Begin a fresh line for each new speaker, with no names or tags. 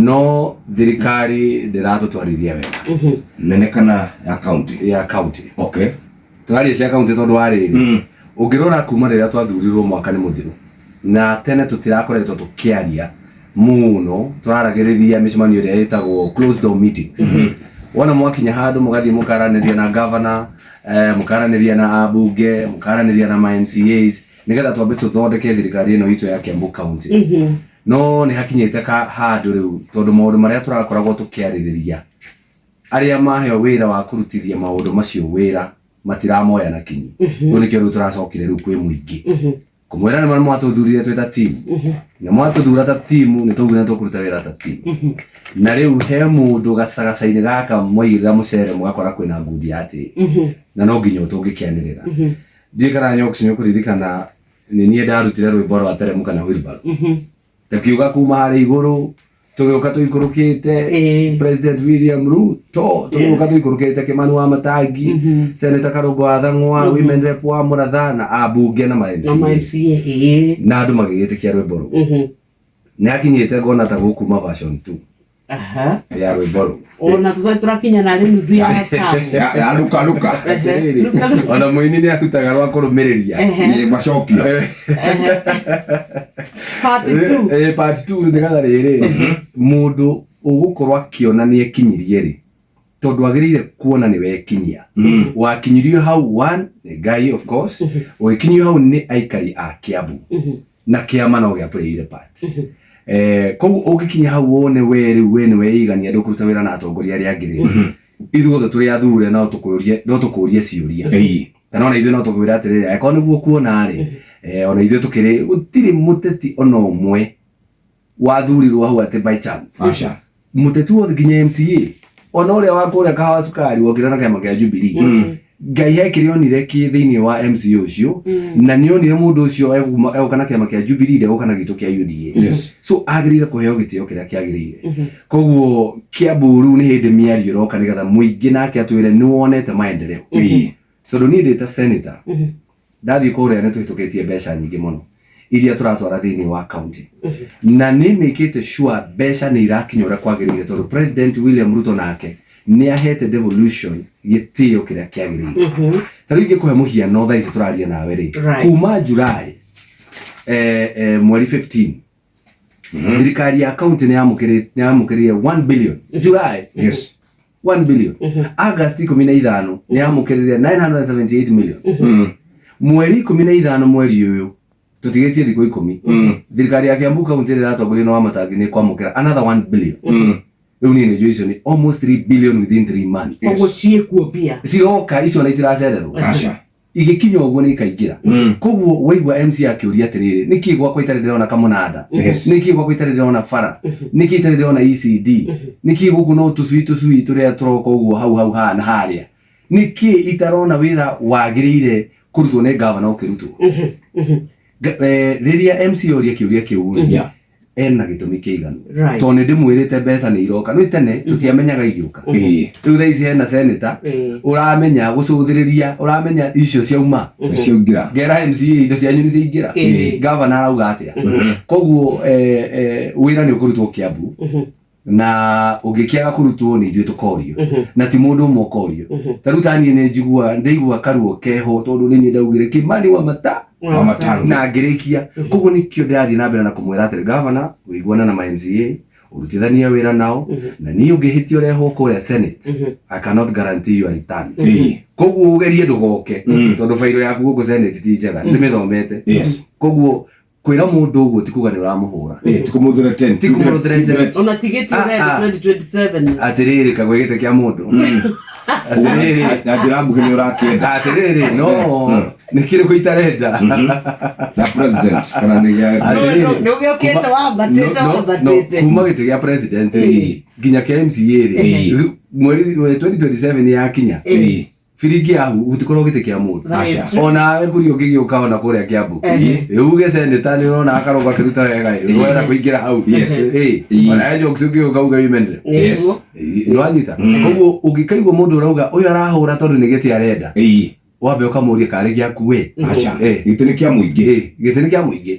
No thirikari ndĩratũtwarithia wega.
Nene kana ya county?
Ya county. Tũraria cia county tondũ wa rĩrĩ, ũngĩrora kuma rĩrĩa twathurirwo mwaka nĩ mũthiru, na tene tũtirakoretwo tũkĩaria mũno, tũraragĩrĩria mĩcemanio ĩrĩa ĩtagwo closed door meetings. Wona mwakinya handũ mũgathiĩ mũkaranĩria na governor, mũkaranĩria na ambunge, mũkaranĩria na ma MCAs, nĩgetha twambe tũthondeke thirikari ĩno itũ ya Kiambu County. No nĩ hakinyĩte ka handũ rĩu, tondũ maũndũ marĩa tũrakoragwo tũkĩarĩrĩria, arĩa maheo wĩra wa kũrutithia maũndũ macio wĩra matiramoya na kinyi. Rĩu nĩkĩo rĩu tũracokire rĩu kwĩ mũingĩ kũmwĩra nĩ mwatũthurire twĩ ta timu, na mwatũthura ta timu nĩ twaugire nĩ tũkũruta wĩra ta timu. Na rĩu he mũndũ gacagaca-inĩ gaka mwaigĩrĩra mũcere mũgakora kwĩna ngundi ya tĩri, na no nginya tũngĩkĩanĩrĩra. Ndiũĩ kana Nyox nĩ ũkũririkana nĩ niĩ ndarutire rwĩmbo rwa teremũka na wheelbarrow, tukiuga kuma harĩa igũrũ tũgĩũka tũikũrũkĩte. President William Ruto, tũgĩũka tũikũrũkĩte, Kimani wa Matangi, Senator Karũngũ wa Thang'wa, Women Rep wa Mũratha na ambunge na ma
na ma
MCA.
MCA, ĩĩ.
Na andũ magĩgĩtĩkia rwĩmbo rũu. Nĩ hakinyĩte ngona ta gũkuma version 2 ya rwĩmbo rũu.
Ona tũrakinya narĩ nuthu ya tamu.
Ya luka luka.
Atĩrĩrĩ,
Luka luka.
Ona mũini nĩ arutaga rwa kũrũmĩrĩria.
Nĩ macokio.
Part 2.
Part 2, nĩgetha rĩrĩ mũndũ ũgũkorwo akĩona nĩ ekinyirie rĩ, tondũ agĩrĩire kuona nĩ wekinyia, wakinyirio hau, one, nĩ Ngai, of course, ũgĩkinyio hau nĩ aikari a Kiambu na kĩama no gĩa play part. Koguo ũngĩkinya hau wone we rĩu we nĩ weigania, ndũkũruta wĩra na atongoria arĩa angĩ rĩ, ithuothe tũrĩ athure no tũkũrie, no tũkũrie ciũria, kana ona ithuĩ no tũkwĩra atĩrĩrĩ, angĩkorwo nĩguo kuona rĩ, ona ithuĩ tũkĩrĩ, gũtirĩ mũteti ona ũmwe wathurirwo hau atĩ by chance.
Aca.
Mũteti wothe nginya MCA, ona ũrĩa wa kũrĩa kahawa cukari wokire na kĩama kĩa Jubilee, Ngai he kĩrĩa onire kĩ thĩinĩ wa MCA ũcio, na nĩ onire mũndũ ũcio egũka na kĩama kĩa Jubilee, ndegũka na gitũ kĩa UDA. So agĩrĩire kũheo gĩtĩo kĩrĩa kĩagĩrĩire. Koguo Kiambu rĩu nĩ hĩndĩ mĩario ĩroka nĩgetha mũingĩ nake atwĩre nĩ wonete maendeleo, tondũ niĩ ndĩ ta senator ndathiĩ kũrĩa nĩ tũhĩtũkĩtie mbeca nyingĩ mũno iria tũratwara thĩinĩ wa county, na nĩ mĩkĩte sure mbeca nĩ irakinya ũrĩa kwagĩrĩire, tondũ President William Ruto nake nĩ ahete devolution gĩtĩo kĩrĩa kĩagĩrĩire. Ta rĩu ingĩkũhe mũhiano, thaa ici tũraria nawe rĩ, kuma July mweri 15, thirikari ya county nĩ yamũkĩrire 1 billion July. 1 billion. August 15 nĩ yamũkĩrire 978 million. Mweri 15 mweri ũyũ, tũtigĩtie thikũ 10, thirikari ya Kiambu County ĩrĩa ĩratongorio nĩ Wamatangi nĩ kwamũkĩra another 1 billion. Rĩu niĩ nĩ njũĩ icio nĩ almost 3 billion within 3 months.
Koguo ciĩkuo mbia.
Ciroka icio na itiracererwo.
Aca.
Igĩkinya ũguo nĩ ikaingĩra. Koguo waigua MC akĩũria atĩrĩrĩ, nĩkĩ gwakwa itarĩ ndĩrona kamũnanda? Nĩkĩ gwakwa itarĩ ndĩrona bara? Nĩkĩ itarĩ ndĩrona ECD? Nĩkĩ gũkũ no tũcui tũcui tũrĩa tũroka ũguo hau hau haha na harĩa? Nĩkĩ itarona wĩra wagĩrĩire kũrutwo nĩ gavana ũkĩrutwo? Rĩrĩa MC oria kĩũria kĩu rĩ, ena gĩtũmi kĩiganu, tondũ nĩ ndĩmwĩrĩte mbeca nĩ iroka. Nĩ tene tũtiamenyaga igĩũka. Rĩu thaa ici hena senator ũramenya gũcũthĩrĩria, ũramenya icio ciauma.
Ciaingĩra.
Ngera MCA indo cianyu nĩ ciaingĩra. Gavana arauga atĩa? Koguo wĩra nĩ ũkũrutwo Kiambu, na ũngĩkĩaga kũrutwo nĩ ithuĩ tũkorio, na ti mũndũ ũmwe ũkorio. Ta rĩu ta niĩ nĩ njigua ndĩigua karuo keho, tondũ nĩ niĩ ndaugire Kimani wa mata
Wa Matangi.
Na ngĩrĩkia. Koguo nĩkĩo ndĩrathiĩ na mbere na kũmwĩra atĩrĩ, gavana, ũiguana na ma MCA, ũrutithanie wĩra nao, na niĩ ũngĩhĩtia ũrehwo kũrĩa Senate, I cannot guarantee your return. Koguo ũgerie ndũgoke, tondũ bairo yaku gũkũ Senate ti njega, ndĩmĩthomete. Koguo kwĩra mũndũ ũguo ti kuga nĩ ũramũhũra.
Ti kũmũ-threaten.
Ti kũmũ-threaten.
Ona tigĩti
Ah,
ũrenda
ah.
2027.
Atĩrĩrĩ, kagwe gĩtĩ kĩa mũndũ, atĩrĩrĩ,
Na njĩra nguhĩ nĩ ũrakĩenda.
Atĩrĩrĩ, no nĩ kĩrĩkũ itarenda?
Ya president kana nĩ gĩa
Atĩrĩrĩ,
Nĩ ũgĩũkĩte wambatĩte
No, no, no,
wambatĩte.
kuma gĩtĩ gĩa president rĩ, nginya kĩa MCA rĩ, mweri 2027 yakinya, biringi yahu gũtikorwo gĩtĩ kĩa mũndũ.
That is
Aca.
true.
Onawe kũrĩ ũngĩgĩũka ona kũrĩa Kiambu, uge senator nĩ ũrona akarũga akĩruta wega ĩ, wenda kũingĩra hau. Onawe Jokes ũngĩũka uge women rep.
Nĩguo.
Nĩwanyita? Koguo ũngĩkaigua mũndũ ũrauga ũyũ arahũra tondũ nĩ gĩtĩ arenda, wambe ũkamũria karĩ gĩaku we.
Aca.
Eh.
Gĩtĩ nĩ kĩa mũingĩ.
Gĩtĩ nĩ kĩa mũingĩ.